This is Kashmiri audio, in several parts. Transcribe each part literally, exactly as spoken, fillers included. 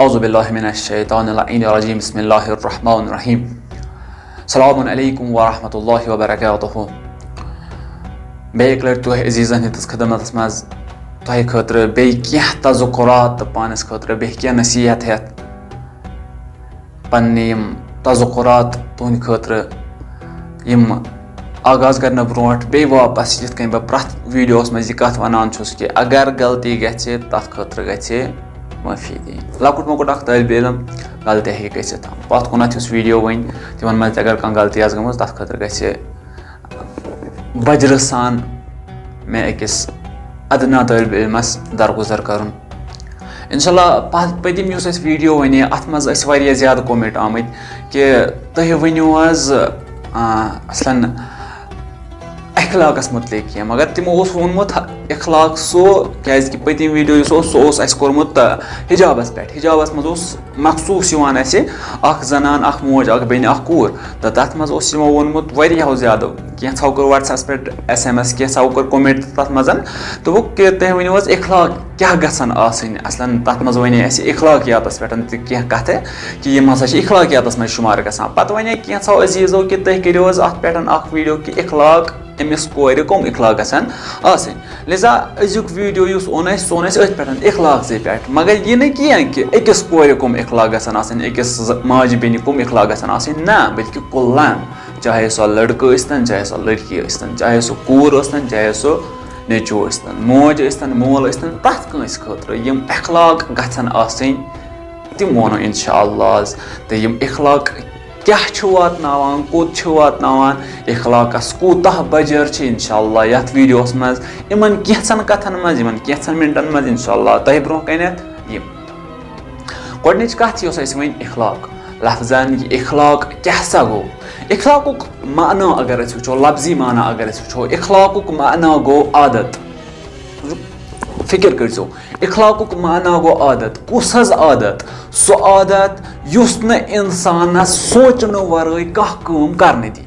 اعوذ باللہ من الشیطان اللعین الرجیم، بسم اللہ الرحمن الرحیم۔ السلام علیکم ورحمۃ اللہ وبرکاتہ۔ بیٚیہِ اَکہِ لَٹہِ تۄہہِ عزیٖزَن ہٕنٛدِس خدمتَس منٛز تۄہہِ خٲطرٕ بیٚیہِ کینٛہہ تذکرات تہٕ پانَس خٲطرٕ بیٚیہِ کینٛہہ نصیٖحت ہٮ۪تھ۔ پننہِ یِم تذکرات تُہنٛدِ خٲطرٕ یِم آغاز کرنہٕ برونٛٹھ بیٚیہِ واپس، یِتھ کٔنۍ بہٕ پرٛٮ۪تھ ویٖڈیوَس منٛز یہِ کَتھ وَنان چھُس کہِ اگر غلطی گژھِ، تَتھ خٲطرٕ گژھِ معٲفی دِنۍ۔ لۄکُٹ مۄکُٹ اکھ طٲلبِ علم غلطی ہیٚکہِ گٔژھِتھ۔ پَتھ کُنَتھ یُس ویٖڈیو وٕنۍ، تِمن منٛز تہِ اگر کانٛہہ غلطی آسہِ گٔمٕژ، تَتھ خٲطرٕ گژھِ بجرٕ سان مےٚ أکِس ادنا طٲلبِ علمس درگُزر کرُن۔ انشاءاللہ، پتھ-، پٔتِم یُس اَسہِ ویٖڈیو وَنے، اَتھ منٛز ٲسۍ واریاہ زیادٕ comment آمٕتۍ کہِ تُہۍ ؤنِو حظ، آ، اصلاً اخلاقس متعلق کینٛہہ، مگر تِمو اوس ووٚنمُت اخلاق سُہ، کیازِ کہِ پٔتِم ویٖڈیو یُس اوس، سُہ اوس اَسہِ کوٚرمُت، آ، حجابس پٮ۪ٹھ۔ حجابس منٛز اوس مخصوٗص یِوان اَسہِ اکھ زنان، اکھ موج، اکھ بیٚنہِ، اکھ کوٗر۔ تہٕ تَتھ منٛز اوس یِمو ووٚنمُت واریاہو زیادٕ، کینٛژھو کوٚر WhatsApp پٮ۪ٹھ S M S، کینٛژھو کوٚر comment تَتھ منٛز۔ دوٚپُکھ کہِ تُہۍ ؤنِو حظ، اخلاق کیٛاہ گژھن آسٕنۍ؟ اصلاً تَتھ منٛز وَنے اَسہِ اخلاقیاتَس پٮ۪ٹھ تہِ کینٛہہ کَتھٕ کہِ یِم ہسا چھِ اخلاقیاتَس منٛز شُمار گژھان۔ پَتہٕ وَنے کینٛژھو عزیٖزو کہِ تُہۍ کٔرِو حظ اَتھ پٮ۪ٹھ اکھ ویٖڈیو کہِ اخلاق، أمِس کورِ کَم اخلاق گژھن آسٕنۍ۔ لہذا أزیُک ویٖڈیو یُس اوٚن اَسہِ، سُہ اوٚن اَسہِ أتھۍ پٮ۪ٹھ، اخلاقسٕے پٮ۪ٹھ۔ مگر یہِ نہٕ کینٛہہ کہِ أکِس کورِ کَم اخلاق گژھن آسٕنۍ، أکِس ز-، ماجہِ بیٚنہِ کَم اخلاق گژھن آسٕنۍ، نہ، بلکہِ کُلن، چاہے سۄ لڑکہٕ ٲسۍتن، چاہے سۄ لڑکی ٲسۍتن، چاہے سُہ کوٗر ٲسۍتن، چاہے سُہ نیٚچوٗ ٲسۍتن، موج ٲسۍتن، مول ٲسۍتن، پرٛٮ۪تھ کٲنٛسہِ خٲطرٕ یِم اخلاق گژھن آسٕنۍ، تِم وَنو انشاءاللہ آز۔ تہٕ یِم اخلاق کیٛاہ چھِ واتناوان، کوٚت چھِ واتناوان، اخلاقس کوٗتاہ بجر چھِ، انشاءاللہ یتھ ویٖڈیوس منٛز، یِمن کینٛژھن کتھن منٛز، یِمن کینٛژھن منٹن منٛز انشاءاللہ تۄہہِ برونٛہہ کنٮ۪تھ یِم۔ گۄڈنِچ کتھ یۄس اَسہِ وۄنۍ اخلاق، لفظن یہِ اخلاق کیٛاہ سا گوٚو؟ اخلاقُک معنی اگر أسۍ وٕچھو، لفظی معنی اگر أسۍ وٕچھو، اخلاقُک معنی گوٚو عادت۔ فکر کٔرۍزیو، اخلاقُک معنی گوٚو عادت۔ کُس حظ عادت؟ سُہ عادت یُس نہٕ انسانس سونٛچنہٕ ورٲے کانٛہہ کٲم کرنہٕ دی۔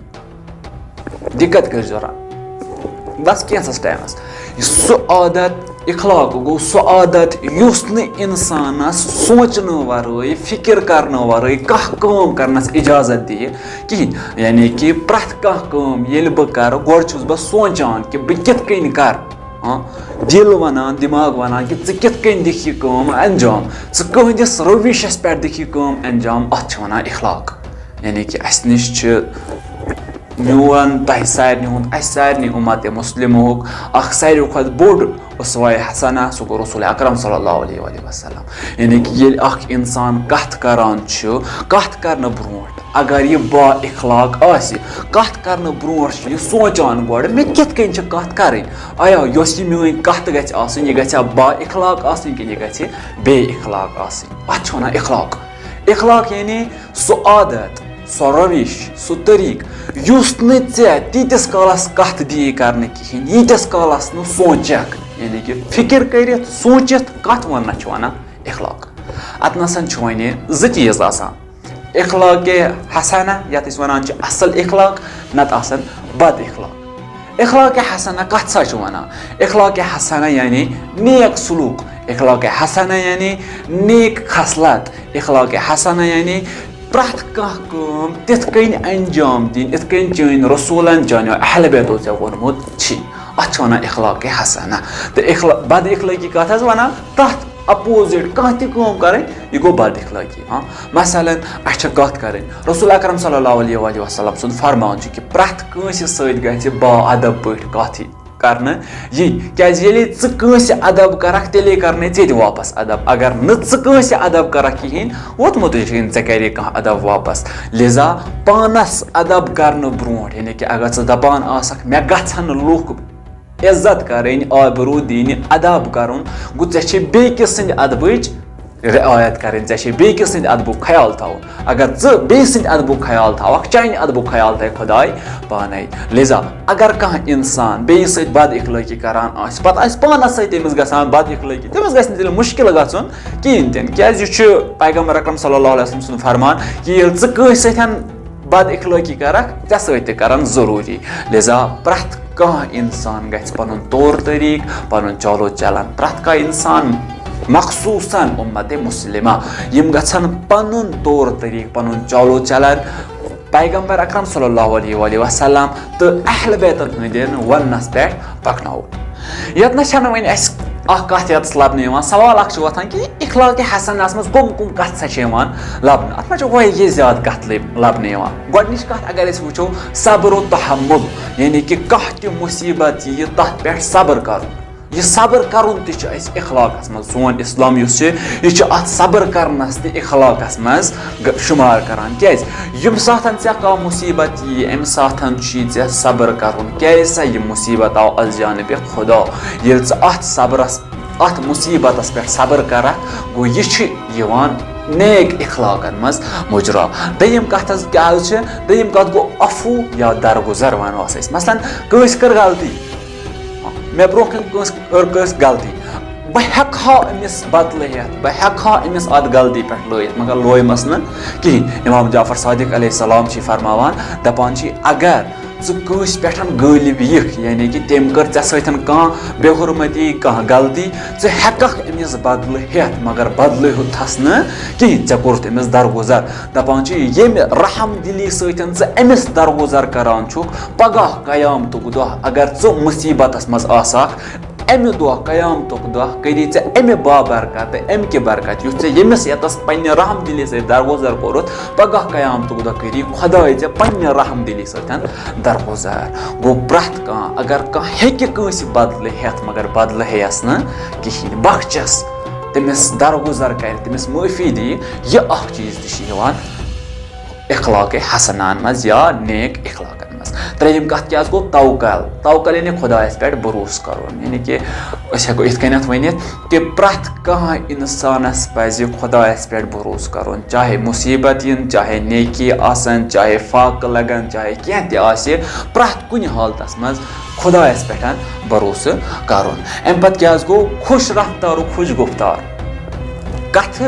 دقت کٔرۍزیو را-، بس کینٛژھس ٹایمس۔ یہِ سُہ عادت، اخلاق گوٚو سُہ عادت یُس نہٕ انسانس سونٛچنہٕ ورٲے، فکر کرنہٕ ورٲے کانٛہہ کٲم کرنس اجازت دِیہِ کِہیٖنۍ۔ یعنی کہِ پرٛٮ۪تھ کانٛہہ کٲم ییٚلہِ بہٕ کرٕ، گۄڈٕ چھُس بہٕ سونٛچان کہِ بہٕ کِتھ کٔنۍ کرٕ۔ ہاں، دِل وَنان، دِماغ وَنان کہِ ژٕ کِتھ کٔنۍ دِکھ یہِ کٲم انجام، ژٕ کٕہٕنٛدِس روشَس پٮ۪ٹھ دِکھ یہِ کٲم انجام، اَتھ چھِ وَنان اخلاق۔ یعنی کہِ اَسہِ نِش چھِ میون، تۄہہِ سارنٕے ہُنٛد، اَسہِ سارنٕے اُمت مسلمہُک اَکھ ساروی کھۄتہٕ بوٚڑ اسوہ حسنہ، سُہ گوٚو رسول اکرم صلی اللہ علیہ وآلہ وسلم۔ یعنی کہِ ییٚلہِ اَکھ اِنسان کَتھ کَران چھُ، کَتھ کَرنہٕ برونٛٹھ اگر یہِ با اخلاق آسہِ، کتھ کرنہٕ برونٛٹھ چھُ یہِ سونٛچان گۄڈٕ، مےٚ کِتھ کٔنۍ چھِ کتھ کرٕنۍ؟ آیا یۄس یہِ میٲنۍ کتھ گژھِ آسٕنۍ، یہِ گژھِ با اخلاق آسٕنۍ کِنہٕ یہِ گژھِ بے اخلاق آسٕنۍ؟ اتھ چھِ ونان اخلاق۔ اخلاق یعنی سُہ عادت، سۄ روش، سُہ طریٖقہٕ، یُس نہٕ ژےٚ تیٖتِس کالس کتھ دِیی کرنہٕ کِہیٖنۍ، ییٖتِس کالس نہٕ سونٛچکھ، یعنی کہِ فکر کٔرِتھ، سونٛچِتھ کتھ وننس چھِ ونان اخلاق۔ اتھ نسن چھُ وۄنۍ زٕ چیٖز آسان۔ اخلاق حسنہ، یتھ أسۍ ونان چھِ اصل اخلاق، نتہٕ آسن بد اخلاق۔ اخلاق حسنہ کتھ سا چھِ ونان؟ اخلاق حسنہ یعنی نیک سلوک، اخلاق حسنہ یعنی نیک خصلت، اخلاق حسنہ یعنی پرٛٮ۪تھ کانٛہہ کٲم تِتھ کٔنۍ انجام دِنۍ، یِتھ کٔنۍ چٲنۍ رسولن، چانیو اہل بیتو ژےٚ ووٚنمُت چھِ۔ اتھ چھِ ونان اخلاق حسنہ۔ تہٕ اخلا-، بد اخلٲقی کتھ حظ ونان؟ تتھ اپوزٹ کانٛہہ تہِ کٲم کرٕنۍ، یہِ گوٚو بد اخلٲقی۔ ہاں، مثلاً، اسہِ چھِ کتھ کرٕنۍ، رسول اکرم صلی اللہ علیہ وآلہ وسلم سُنٛد فرمان چھُ کہِ پرٛٮ۪تھ کٲنٛسہِ سۭتۍ گژھِ با ادب پٲٹھۍ کتھ کرنہٕ یِنۍ، کیازِ ییٚلے ژٕ کٲنٛسہِ ادب کرکھ، تیٚلے کرنے ژےٚ تہِ واپس ادب۔ اگر نہٕ ژٕ کٲنٛسہِ ادب کرکھ کِہیٖنۍ، ووتمُتٕے چھُ، ژےٚ کرے کانٛہہ ادب واپس۔ لہذا پانس ادب کرنہٕ برونٛٹھ، یعنی کہِ اگر ژٕ دپان آسکھ، مےٚ گژھن لُکھ عزت کرٕنۍ، آبروٗ دِنۍ، ادب کرُن، گوٚو ژےٚ چھے بیٚیہِ کِس سٕنٛدِ ادبٕچ رعایت کرٕنۍ، ژےٚ چھے بیٚیہِ کِس سٕنٛدِ ادبُک خیال تھاوُن۔ اگر ژٕ بیٚیہِ سٕنٛدِ ادبُک خیال تھاوکھ، چانہِ ادبُک خیال تھاوِ خۄداے پانے۔ لہذا اگر کانٛہہ انسان بیٚیِس سۭتۍ بد اخلٲقی کران آسہِ، پتہٕ آسہِ پانس سۭتۍ تٔمِس گژھان بد اخلٲقی، تٔمِس گژھِ نہٕ تیٚلہِ مُشکل گژھُن کِہیٖنۍ تہِ نہٕ، کیازِ یہِ چھُ پیغمبر اکرم صلی اللہ علیہ وسلم سُنٛد فرمان کہِ ییٚلہِ ژٕ کٲنٛسہِ سۭتۍ بد اخلٲقی کرکھ، ژےٚ سۭتۍ تہِ کرن ضروٗری۔ لہذا پرٛٮ۪تھ کانٛہہ انسان گژھِ پنُن طور طریٖقہٕ، پنُن چالو چلن، پرٛٮ۪تھ کانٛہہ انسان مخصوصاً امت مسلمہ، یِم گژھن پنُن طور طریقہٕ، پنُن چالو چلن پیغمبر اکرم صلی اللہ علیہ وآلہ وسلم تہٕ اہل بیتن ہٕنٛدٮ۪ن وننس پٮ۪ٹھ پکناوُن۔ یتنس چھنہٕ وۄنۍ اسہِ اکھ کتھ یتس لبنہٕ یِوان، سوال اکھ چھُ وۄتھان کہِ اخلاق حسنس منٛز کم کم کتھ سا چھِ یِوان لبنہٕ؟ اتھ منٛز چھِ واریاہ زیادٕ کتھ لب-، لبنہٕ یِوان۔ گۄڈنِچ کتھ اگر أسۍ وٕچھو، صبر و تحمل، یعنی کہِ کانٛہہ تہِ مصیبت یِیہِ تتھ پٮ۪ٹھ صبر کرُن۔ یہِ صبر کرُن تہِ چھُ اَسہِ اخلاقس منٛز۔ سون اسلام یُس چھُ، یہِ چھُ اتھ صبر کرنس تہِ اخلاقس منٛز گ-، شُمار کران۔ کیازِ؟ ییٚمہِ ساتن ژےٚ کانٛہہ مصیبت یی، امہِ ساتن چھُے ژےٚ صبر کرُن۔ کیازِ سا یہِ مصیبت آو از جانبِ خدا۔ ییٚلہِ ژٕ اتھ صبرس، اتھ مصیبتس پٮ۪ٹھ صبر کرکھ، گوٚو یہِ چھُ یِوان نیک اخلاقن منٛز مُجرا۔ دوٚیِم کتھ حظ کیٛاہ حظ چھِ؟ دوٚیِم کتھ گوٚو عفو یا درگُزر ونو أسۍ۔ مثلاً کٲنٛسہِ کٔر غلطی، مےٚ برونٛہہ کَنہِ کٲنٛسہِ کٔر کٲنٛسہِ غلطی، بہٕ ہٮ۪کہٕ ہا أمِس بدلہٕ ہٮ۪تھ، بہٕ ہٮ۪کہٕ ہا أمِس اَتھ غلطی پٮ۪ٹھ لٲیِتھ، مگر لویمَس نہٕ کِہیٖنۍ۔ امام جعفر صادق علیہ السلام چھِ فرماوان، دَپان چھِ، اگر ژٕ کٲنٛسہِ پٮ۪ٹھ غٲلِب یِکھ، یعنی کہِ تٔمۍ کٔر ژےٚ سۭتۍ کانٛہہ بے حرمتی، کانٛہہ غلطی، ژٕ ہٮ۪کَکھ أمِس بدلہٕ ہٮ۪تھ، مگر بدلہٕ ہیوٚتتھَس نہٕ کِہیٖنۍ، ژےٚ کوٚرُتھ أمِس درگُزر۔ دَپان چھِ، ییٚمہِ رحم دِلی سۭتۍ ژٕ أمِس درگُزر کران چھُکھ، پگاہ قیامتُک دۄہ اگر ژٕ مُصیبتس منٛز آسکھ، امہِ دۄہ قیامتُک دۄہ کٔری ژےٚ امہِ بابرکت تہٕ امہِ کہِ برکت، یُس ژےٚ ییٚمِس ییٚتس پننہِ رحم دِلی سۭتۍ درگُزر کوٚرُتھ، پگاہ قیامتُک دۄہ کٔری خۄداے ژےٚ پننہِ رحم دِلی سۭتۍ درگُزر۔ گوٚو پرٛٮ۪تھ کانٛہہ، اگر کانٛہہ ہیٚکہِ کٲنٛسہِ بدلہٕ ہٮ۪تھ، مگر بدلہٕ ہیٚیس نہٕ کِہیٖنۍ، بخچس، تٔمِس درگُزر کرِ، تٔمِس معٲفی دِیہِ، یہِ اکھ چیٖز تہِ چھِ یِوان اخلاق حسنان منٛز یا نیک اخلاقن منٛز۔ ترٛیٚیِم کتھ کیٛاہ حظ گوٚو؟ توکل۔ توکل یعنی خۄدایس پٮ۪ٹھ بروسہٕ کرُن، یعنی کہِ أسۍ ہٮ۪کو یِتھ کٔنٮ۪تھ ؤنِتھ کہِ پرٛٮ۪تھ کانٛہہ انسانس پزِ خۄدایس پٮ۪ٹھ بروسہٕ کرُن، چاہے مصیبت یِن، چاہے نیکی آسن، چاہے فاقہٕ لگن، چاہے کینٛہہ تہِ آسہِ، پرٛٮ۪تھ کُنہِ حالتس منٛز خۄدایس پٮ۪ٹھ بروسہٕ کرُن۔ امہِ پتہٕ کیٛاہ حظ گوٚو؟ خوش رفتار و خوش گفتار، کتھٕ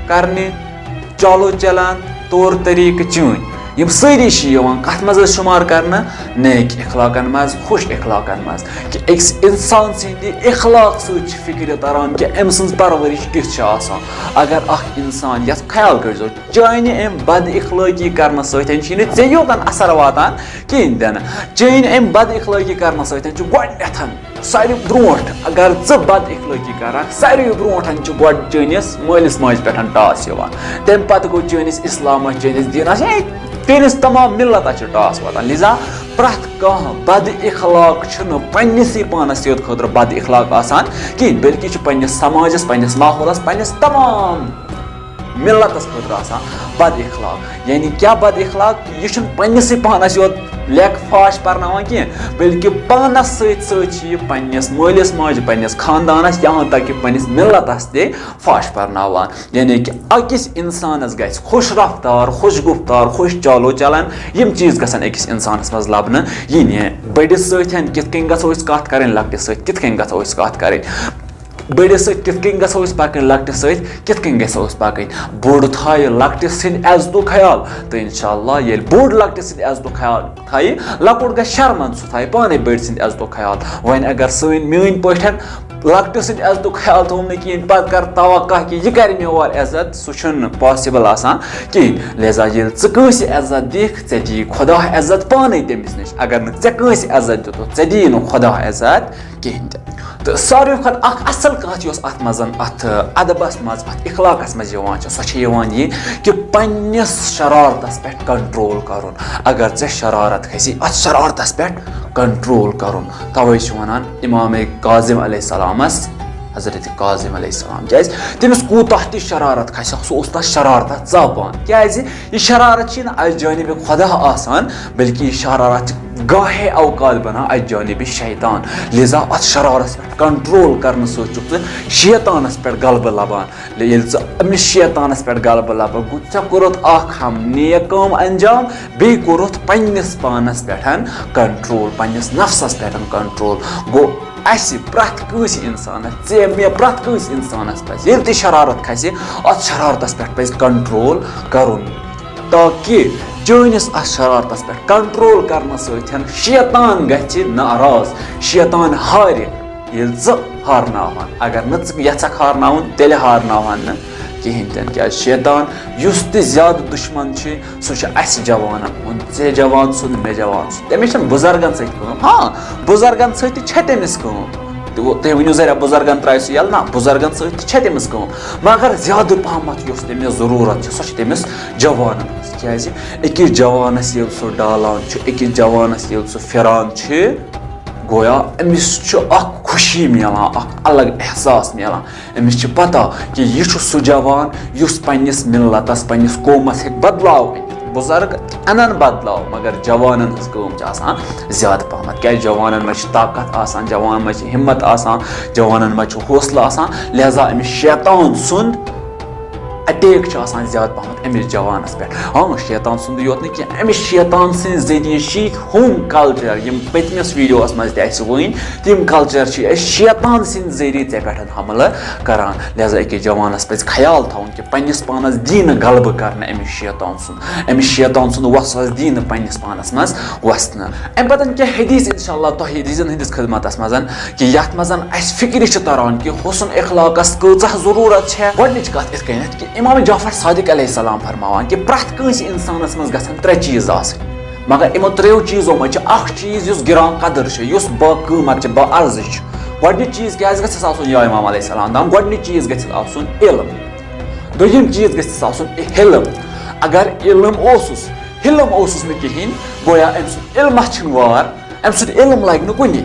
کرنہِ، چالو چلان، طور طریقہٕ چٲنۍ، یِم سٲری چھِ یِوان کتھ منٛز حظ شُمار کرنہٕ؟ نیک اخلاقن منٛز، خوش اخلاقن منٛز۔ کہِ أکِس انسان سٕنٛدِ اخلاق سۭتۍ چھِ فکرِ تران کہِ أمۍ سٕنٛز پرورش کِژھ چھِ آسان۔ اگر اکھ انسان، یتھ خیال کٔرۍزیو، چانہِ امہِ بد اخلٲقی کرنہٕ سۭتۍ چھِنہٕ ژےٚ یوتن اثر واتان کِہیٖنۍ تہِ نہٕ۔ چٲنۍ امہِ بد اخلٲقی کرنہٕ سۭتۍ چھُ گۄڈٕنٮ۪تھ ساروی برونٛٹھ، اگر ژٕ بد اخلٲقی کرکھ، ساروی برونٛٹھ چھُ گۄڈٕ چٲنِس مٲلِس ماجہِ پٮ۪ٹھ ٹاس یِوان، تَمہِ پتہٕ گوٚو چٲنِس اسلامس، چٲنِس دیٖنس، ہے، چٲنِس تمام ملتس چھِ ٹاس واتان۔ لہذا پرٛٮ۪تھ کانٛہہ بد اخلاق چھُنہٕ پننِسٕے پانس یوت خٲطرٕ بد اخلاق آسان کِہیٖنۍ، بلکہِ چھُ پننِس سماجس، پننِس ماحولس، پننِس تمام ملتس خٲطرٕ آسان بد اخلاق۔ یعنی کیٛاہ بد اخلاق؟ یہِ چھُنہٕ پننِسٕے پانس یوت لیکھ فاش پرناوان کینٛہہ، بلکہِ پانس سۭتۍ سۭتۍ چھِ یہِ پننِس مٲلِس ماجہِ، پننِس خاندانس، یہاں تک کہ پننِس ملتس تہِ فاش پرناوان۔ یعنی کہِ أکِس انسانس گژھِ خوش رفتار، خوش گفتار، خوش چالو چلن، یِم چیٖز گژھن أکِس انسانس منٛز لبنہٕ یِنہِ۔ بٔڑِس سۭتۍ کِتھ کٔنۍ گژھو أسۍ کتھ کرٕنۍ، لۄکٹِس سۭتۍ کِتھ کٔنۍ گژھو أسۍ کتھ کرٕنۍ۔ بٔڑِس سۭتۍ کِتھ کٔنۍ گژھو أسۍ پکٕنۍ، لۄکٹِس سۭتۍ کِتھ کٔنۍ گژھو أسۍ پکٕنۍ؟ بوٚڑ تھایہِ لۄکٹِس سٕنٛدِ عزتُک خیال، تہٕ انشاءاللہ ییٚلہِ بوٚڑ لۄکٹِس سٕنٛدِ عزتُک خیال تھایہِ، لۄکُٹ گژھِ شرمنٛد، سُہ تھایہِ پانے بٔڑۍ سٕنٛدِ عزتُک خیال۔ وۄنۍ اگر سٲنۍ، میٲنۍ پٲٹھۍ لۄکٹِس سٕنٛدِ عزتُک خیال تھوٚو نہٕ کِہیٖنۍ، پتہٕ کر توقع کہِ یہِ کرِ مےٚ اورٕ عزت، سُہ چھُنہٕ possible آسان کِہیٖنۍ۔ لہذا ییٚلہِ ژٕ کٲنٛسہِ عزت دِکھ، ژےٚ دِیہِ خۄدا عزت پانے تٔمِس نِش۔ اگر نہٕ ژےٚ کٲنٛسہِ عزت دیُتُتھ، ژےٚ دِیہِ نہٕ خۄدا عزت کِہیٖنۍ تہِ۔ تہٕ ساروی کھۄتہٕ اکھ اصل کتھ یۄس اتھ منٛز، اتھ ادبس منٛز، اتھ اخلاقس منٛز یِوان چھِ، سۄ چھِ یِوان یہِ کہِ پننِس شرارتس پٮ۪ٹھ control کرُن۔ اگر ژےٚ شرارت کھسی، اتھ شرارتس پٮ۪ٹھ control کرُن۔ توے چھِ ونان امام کاظم علیہ السلامس، حضرت کاظم علیہ السلام، کیازِ تٔمِس کوٗتاہ تہِ شرارت کھسہِ، سُہ اوس تتھ شرارتس ژاپان۔ کیازِ؟ یہِ شرارت چھِ نہٕ از جانب خدا آسان، بلکہِ یہِ شرارت چھِ گاہے اوقات بنان از جانب شیطان۔ لہذا اتھ شرارتس پٮ۪ٹھ control کرنہٕ سۭتۍ چھُکھ ژٕ شیطانس پٮ۪ٹھ غلبہٕ لبان۔ ییٚلہِ ژٕ أمِس شیطانس پٮ۪ٹھ غلبہٕ لبکھ، گوٚو ژےٚ کوٚرُتھ اکھ ہم نیک کٲم انجام، بیٚیہِ کوٚرُتھ پننِس پانس پٮ۪ٹھ control، پننِس نفسس پٮ۪ٹھ control۔ گوٚو اسہِ پرٛٮ۪تھ کٲنٛسہِ انسانس، ژےٚ مےٚ پرٛٮ۪تھ کٲنٛسہِ انسانس پزِ، ییٚلہِ تہِ شرارت کھسہِ، اتھ شرارتس پٮ۪ٹھ پزِ control کرُن، تاکہِ چٲنِس اتھ شرارتس پٮ۪ٹھ control کرنہٕ سۭتۍ شیطان گژھِ ناراض، شیطان ہارِ۔ ییٚلہِ ژٕ ہارناوہن۔ اگر نہٕ ژٕ یژھکھ ہارناوُن، تیٚلہِ ہارناوہن نہٕ کِہیٖنۍ تہِ نہٕ۔ کیٛازِ شیطان یُس تہِ زیادٕ دُشمن چھُ، سُہ چھُ اَسہِ جوانن ہُنٛد۔ ژےٚ جوان سُنٛد، مےٚ جوان سُنٛد۔ تٔمِس چھَنہٕ بُزرگن سۭتۍ کٲم۔ ہاں، بُزرگن سۭتۍ تہِ چھےٚ تٔمِس کٲم۔ تہٕ وۄنۍ، تُہۍ ؤنِو، "ذرا بُزرگن ترٛایہِ سُہ یَلہٕ؟" نہ، بُزرگن سۭتۍ تہِ چھےٚ تٔمِس کٲم۔ مگر زیادٕ پہمتھ یۄس تٔمِس ضروٗرت چھِ، سۄ چھِ تٔمِس جوانن ہٕنٛز۔ کیٛازِ أکِس جوانس ییٚلہِ سُہ ڈالان چھُ، أکِس جوانس ییٚلہِ سُہ پھِران چھِ، گویا أمِس چھُ اکھ خوشی میلان، اکھ الگ احساس میلان۔ أمِس چھِ پتہ کہِ یہِ چھُ سُہ جوان یُس پننِس ملتس، پننِس قومس ہیٚکہِ بدلاو أنِتھ۔ بُزرگ انن بدلاو، مگر جوانن ہٕنٛز کٲم چھِ آسان زیادٕ پہمتھ۔ کیٛازِ جوانن منٛز چھِ طاقت آسان، جوانن منٛز چھِ ہمت آسان، جوانن منٛز چھُ حوصلہٕ آسان، لہذا أمِس شیطان سُنٛد اٹیک چھُ آسان زیادٕ پہمتھ أمِس جوانس پٮ۪ٹھ۔ ہاں، شیطان سُنٛدُے یوت نہٕ کینٛہہ، أمِس شیطان سٕنٛدۍ ذٔریعہٕ چھِ یِتھۍ ہُم کلچر، یِم پٔتمِس ویڈیوس منٛز تہِ اَسہِ وٕنۍ، تِم کلچر چھِ أسۍ شیطان سٕنٛدۍ ذٔریعہٕ ژےٚ پٮ۪ٹھ حملہٕ کران۔ لہذا أکِس جوانس پزِ خیال تھاوُن کہِ پننِس پانس دی نہٕ غلبہٕ کرنہٕ أمِس شیطان سُنٛد، أمِس شیطان سُنٛد وسوسہٕ دی نہٕ پننِس پانس منٛز وسنہٕ۔ امہِ پتہٕ کینٛہہ حدیث انشاءاللہ تۄہہِ دیٖزن ہٕنٛدِس خدمتس منٛز، کہِ یتھ منٛز اسہِ فکرِ چھِ تران کہِ حسن اخلاقس کۭژاہ ضروٗرت چھےٚ۔ گۄڈنِچ کتھ یِتھ کٔنٮ۪تھ کہِ امام جعفر صادق علیہ السلام فرماوان کہِ پرٛٮ۪تھ کٲنٛسہِ انسانس منٛز گژھن ترٛےٚ چیٖز آسٕنۍ، مگر یِمو ترٛیٚیو چیٖزو منٛز چھِ اکھ چیٖز یُس گران قدر چھُ، یُس با قۭمت چھُ، با ارزش چھُ۔ گۄڈنیُک چیٖز کیٛازِ گژھٮ۪س آسُن یا امام علیہ السلام دام؟ گۄڈنیُک چیٖز گژھٮ۪س آسُن علم، دوٚیِم چیٖز گژھٮ۪س آسُن حلم۔ اگر علم اوسُس، حلم اوسُس نہٕ کِہیٖنۍ، گویا أمۍ سُنٛد علمس چھِنہٕ وار، أمۍ سُنٛد علم لگہِ نہٕ کُنہِ۔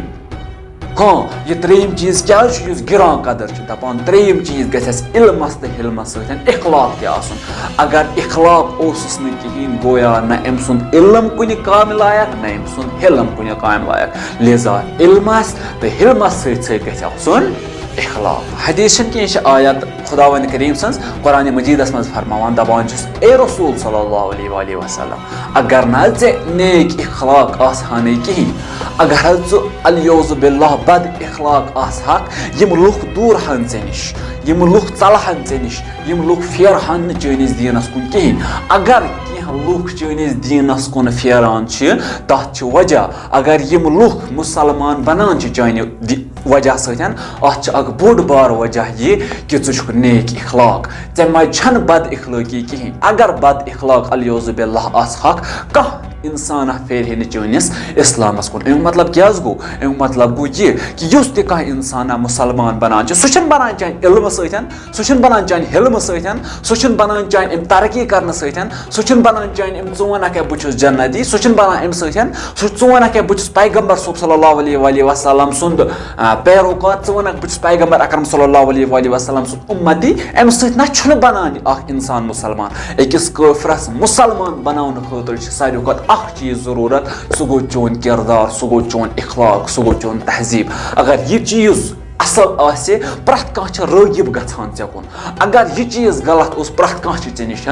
ہاں، یہِ ترٛیٚیِم چیٖز کیٛازِ چھُ یُس گران قدر چھُ؟ دَپان ترٛیٚیِم چیٖز گژھِ اَسہِ علمَس تہٕ حلمَس سۭتۍ اخلاق تہِ آسُن۔ اگر اخلاق اوسُس نہٕ کِہیٖنۍ، گویا نہ أمۍ سُنٛد علم کُنہِ کامہِ لایق، نہ أمۍ سُنٛد حلم کُنہِ کامہِ لایق۔ لہذا علمَس تہٕ حلمَس سۭتۍ سۭتۍ گژھِ آسُن اخلاق۔ حدیث چھَنہٕ کینٛہہ، یہِ چھِ آیت خداوند کریم سٕنٛز قرآن مجیدس منٛز فرماوان، دپان چھُس، "اے رسول صلی اللہ علیہ وآلہ وسلم، اگر نہ ژےٚ نیک اخلاق آسہٕ ہانٕے کِہیٖنۍ، اگر حظ ژٕ الیوز باللہ بد اخلاق آسہٕ ہکھ، یِم لُکھ دوٗر ہن ژےٚ نِش، یِم لُکھ ژلہٕ ہن ژےٚ نِش، یِم لُکھ پھیرٕ ہن نہٕ چٲنِس دیٖنس کُن کِہیٖنۍ۔" اگر کینٛہہ لُکھ چٲنِس دیٖنس کُن پھیران چھِ، تتھ چھِ وجہ۔ اگر یِم لُکھ مُسلمان بنان چھِ چانہِ دِ-، وجہ سۭتۍ، اتھ چھُ اکھ بوٚڑ بار وجہ یہِ کہِ ژٕ چھُکھ نیک اخلاق، ژےٚ منٛز چھنہٕ بد اخلٲقی کِہیٖنۍ۔ اگر بد اخلاق الیوز باللہ آسہٕ ہکھ، کانٛہہ انسانا پھیرِ ہے نہٕ چٲنِس اسلامس کُن۔ امیُک مطلب کیٛاہ حظ گوٚو؟ امیُک مطلب گوٚو یہِ کہِ یُس تہِ کانٛہہ انسانا مُسلمان بنان چھُ، سُہ چھُنہٕ بنان چانہِ علمہٕ سۭتۍ، سُہ چھُنہٕ بنان چانہِ حلمہٕ سۭتۍ، سُہ چھُنہٕ بنان چانہِ امہِ ترقی کرنہٕ سۭتۍ، سُہ چھُنہٕ بنان چانہِ امہِ، ژٕ وَنکھ ہے بہٕ چھُس جنتی، سُہ چھُنہٕ بنان امہِ سۭتۍ، سُہ، ژٕ وَنکھ ہے بہٕ چھُس پیغمبر صٲب صلی اللہ علیہ وآلہ وسلم سُنٛد، آ، پیروکار، ژٕ وَنکھ بہٕ چھُس پیغمبر اکرم صلی اللہ علیہ وآلہ وسلم سُنٛد اُمتی۔ امہِ سۭتۍ نہ چھُنہٕ بنان اکھ انسان مُسلمان۔ أکِس کٲفرس مُسلمان بناونہٕ خٲطرٕ چھِ ساروی کھۄتہٕ اکھ چیٖز ضروٗرت، سُہ گوٚو چون کردار، سُہ گوٚو چون اخلاق، سُہ گوٚو چون تہذیٖب۔ اگر یہِ چیٖز اصل آسہِ، پرٛٮ۪تھ کانٛہہ چھُ رٲغب گژھان ژےٚ کُن۔ اگر یہِ چیٖز غلط اوس، پرٛٮ۪تھ کانٛہہ چھُ ژےٚ نِش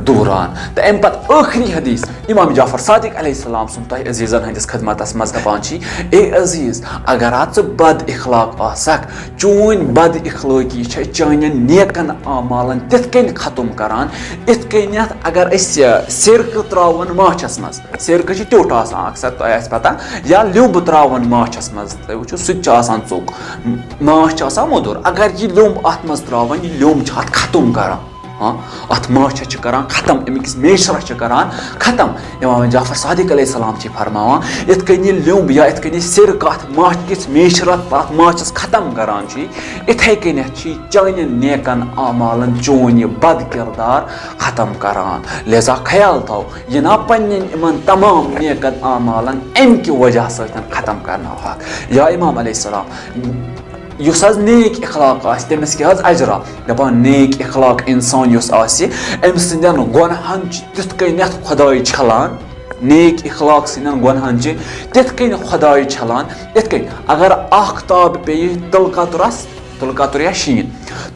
دوٗران۔ تہٕ اَمہِ پتہٕ ٲخری حدیث امام جعفر صادق علیہ السلام سُنٛد تۄہہِ عزیٖزن ہٕنٛدِس خدمتس منٛز دپان چھِ، اے عزیٖز، اگر ہا ژٕ بد اخلاق آسکھ، چٲنۍ بد اخلٲقی چھےٚ چانٮ۪ن نیکن اعمالن تِتھ کٔنۍ ختم کران، یِتھ کٔنٮ۪تھ اگر أسۍ، آ، سِرکہٕ ترٛاوون ماچھس منٛز، سِرکہٕ چھِ ٹیوٚٹھ آسان اکثر، تۄہہِ آسہِ پتہ، یا لیوٚمب ترٛاوون ماچھس منٛز، تُہۍ وٕچھِو سُہ تہِ چھُ آسان ژوٚک۔ ماچھ چھُ آسان موٚدُر، اگر یہِ لیوٚمب اَتھ منٛز ترٛاوَن، یہِ لیوٚمب چھُ اَتھ ختم کران۔ ہاں، اَتھ ماچھَس چھِ کران ختم، اَمِکِس میچھرَس چھِ کران ختم۔ امام جعفر صادق علیہ السلام چھِ فرماوان، یِتھ کٔنۍ یہِ لیوٚمب یا یِتھ کٔنۍ یہِ سِرکہٕ اَتھ ماچھِ کِس میچھرَس، اَتھ ماچھَس ختم کران چھِ، یِتھَے کٔنٮ۪تھ چھِ چانٮ۪ن نیکَن اعمالَن چون یہِ بد کردار ختم کران۔ لہذا خیال تھاو، یہِ نا پننٮ۪ن یِمن تمام نیکن اعمالن امہِ کہِ وجہ سۭتۍ ختم کرناوہاکھ۔ یا امام علیہ السلام، یُس حظ نیک اخلاق آسہِ، تٔمِس کیٛاہ حظ اجرا؟ دپان، نیک اخلاق انسان یُس آسہِ، أمۍ سٕنٛدٮ۪ن گۄنہن چھِ تِتھ کٔنٮ۪تھ خۄداے چھلان، نیک اخلاق سٕنٛدٮ۪ن گۄنہن چھِ تِتھ کٔنۍ خۄداے چھلان، یِتھ کٔنۍ اگر آختاب پیٚیہِ تِلہٕ قطرس، تُلہٕ قطر یا شیٖن۔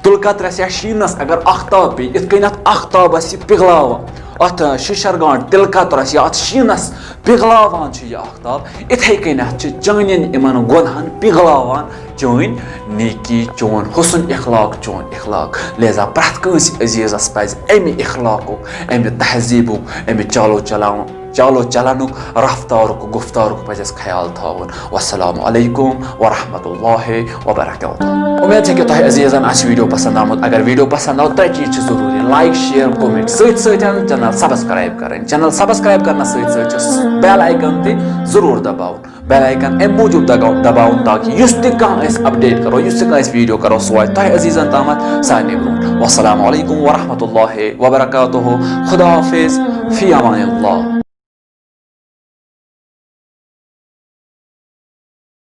تُلہٕ قطرس یا شیٖنس اگر آختاب پیٚیہِ، یِتھ کٔنۍ اَتھ آختابس یہِ پِغلاوان، اَتھ، آ، شِشر گانٛٹھ تِلہٕ قطرس یا اَتھ شیٖنس پِغلاوان چھُ یہِ آختاب، یِتھَے کٔنٮ۪تھ چھِ چٲنٮ۪ن یِمن گۄنہن پِغلاوان چٲنۍ نیکی، چون حُسن اخلاق، چون اخلاق۔ لہذا پرٛٮ۪تھ کٲنٛسہِ عزیزس پزِ اَمہِ اخلاقُک، اَمہِ تہذیٖبُک، اَمہِ چالو چلاوُن چالو چلنُک، رفتارُک، گفتارُک پزِ اَسہِ خیال تھاوُن۔ والسلام علیکم ورحمۃ اللہ وبرکاتہ۔ امید چھےٚ کہِ تۄہہِ عزیزن آسہِ ویڈیو پسند آمُت۔ اگر ویڈیو پسند آو، ترٛےٚ چیٖز چھِ ضروٗری: لایک، شیئر، کمنٹ، سۭتۍ سۭتۍ چینل سبسکرائب کرٕنۍ۔ چینل سبسکرائب کرنس سۭتۍ سۭتۍ چھُ بیل آیکن تہِ ضروٗر دباوُن۔ بیل آیکن امہِ موٗجوٗب دگاو-، دباوُن تاکہِ یُس تہِ کانٛہہ أسۍ اپڈیٹ کرو، یُس تہِ کانٛہہ أسۍ ویڈیو کرو، سُہ واتہِ تۄہہِ عزیزن تامتھ سارنٕے برونٛٹھ۔ والسلام علیکم ورحمۃ اللہ وبرکاتہ۔ خدا حافظ۔ فی امان اللہ۔